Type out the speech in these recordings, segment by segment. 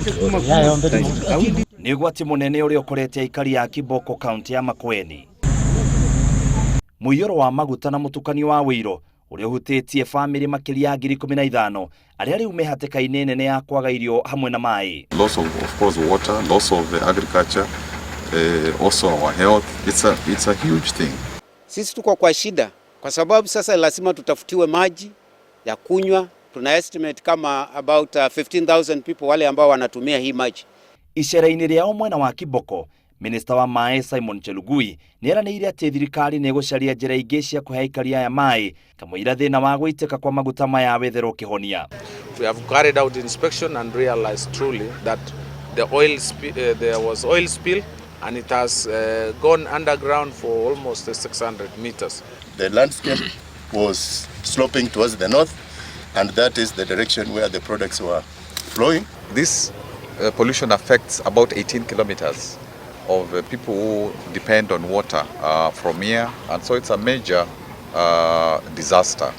Nĩ ũgwati mũnene ũrĩa ũkorete aikari a Kiboko, kaunti ya Makueni. Mũiyũro wa maguta na mũtukanio wa ũiro ũrĩa ũhutĩtie bamĩrĩ makĩria ya 15,000 arĩa rĩu me hatĩka-inĩ nene ya kwaga irio hamwe na maĩ. Loss of course, water, loss of the agriculture, also our health. It's a huge thing. Sisi tuko kwa shida kwa sababu sasa lazima tutafutiwe maji ya kunywa. Tuna estimate kama about 15,000 people wale ambao wanatumia hii maji. Icera-inĩ rĩao mwena wa Kiboko, minista wa maĩ Simon Chelugui nĩ eranĩire atĩ thirikari nĩ ĩgũcaria njĩra ingĩ cia kũhe aikari aya maĩ kamũira thĩna wa gũitĩka kwa maguta maya wetherwo kĩhonia. We have carried out inspection and realized truly that there was oil spill and it has gone underground for almost 600 meters. The landscape was sloping towards the north, and that is the direction where the products were flowing. This pollution affects about 18 kilometers of people who depend on water from here, and so it's a major disaster.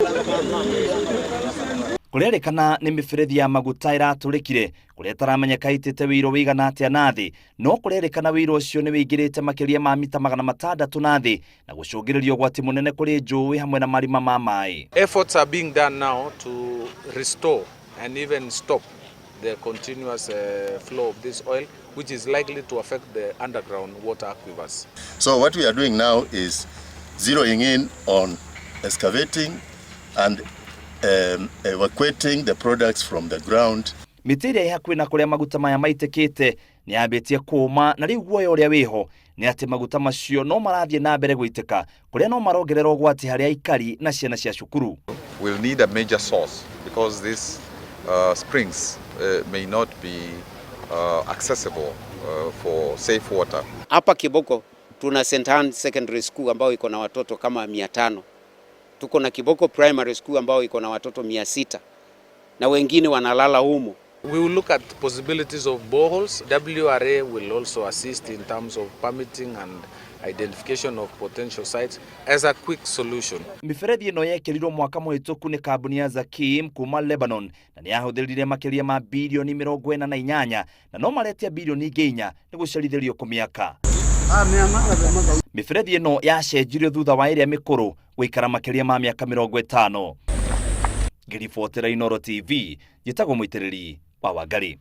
Kũrerĩkana nĩ mĩberethi ya maguta ĩratũrĩkire kũrĩa ĩtaramenyeka ĩitĩte wĩiro wĩigana atĩa na thĩ, no kũrerĩkana wĩiro ũcio nĩ wĩingĩrĩte makĩria ma mita 600 na thĩ na gũcũngĩrĩria ũgwati mũnene kũrĩ njũĩ hamwe na marima ma maĩ. Efforts are being done now to restore and even stop the continuous flow of this oil, which is likely to affect the underground water aquifers. So what we are doing now is zeroing in on excavating and evacuating the products from the ground. Mĩtĩ ĩrĩa ĩ hakuhĩ na kũrĩa maguta maya maitĩkĩte nĩ yambĩtie kũũma, na rĩu guoya ũrĩa wĩho nĩ atĩ maguta macio no marathiĩ na mbere gũitĩka, kũrĩa no marongerera ũgwati harĩ aikari na ciana cia cukuru. We'll need a major source because these springs may not be accessible for safe water. Hapa Kiboko tuna St. Anne Secondary School ambao iko na watoto kama 500. Tuko na Kiboko Primary School ambao iko na watoto 600 na wengine wanalala humo. We will look at possibilities of boreholes. WRA will also assist in terms of permitting and identification of potential sites as a quick solution. Mĩberethi ĩno yekĩrirwo mwaka mũhĩtũku nĩ kambuni ya Zakim kuma Lebanon na nĩ yahũthĩrire makĩria ma birioni 48, na no maretia birioni ingĩ 4 nĩ gũcerithĩrio kũmĩaka. Mĩberethi ĩno yacenjirio thutha wa ĩrĩa mĩkũrũ gũikara makĩria ma mĩaka 50. Ngĩribotera Inooro TV, njĩtagwo Mũitĩrĩri wa Wangari.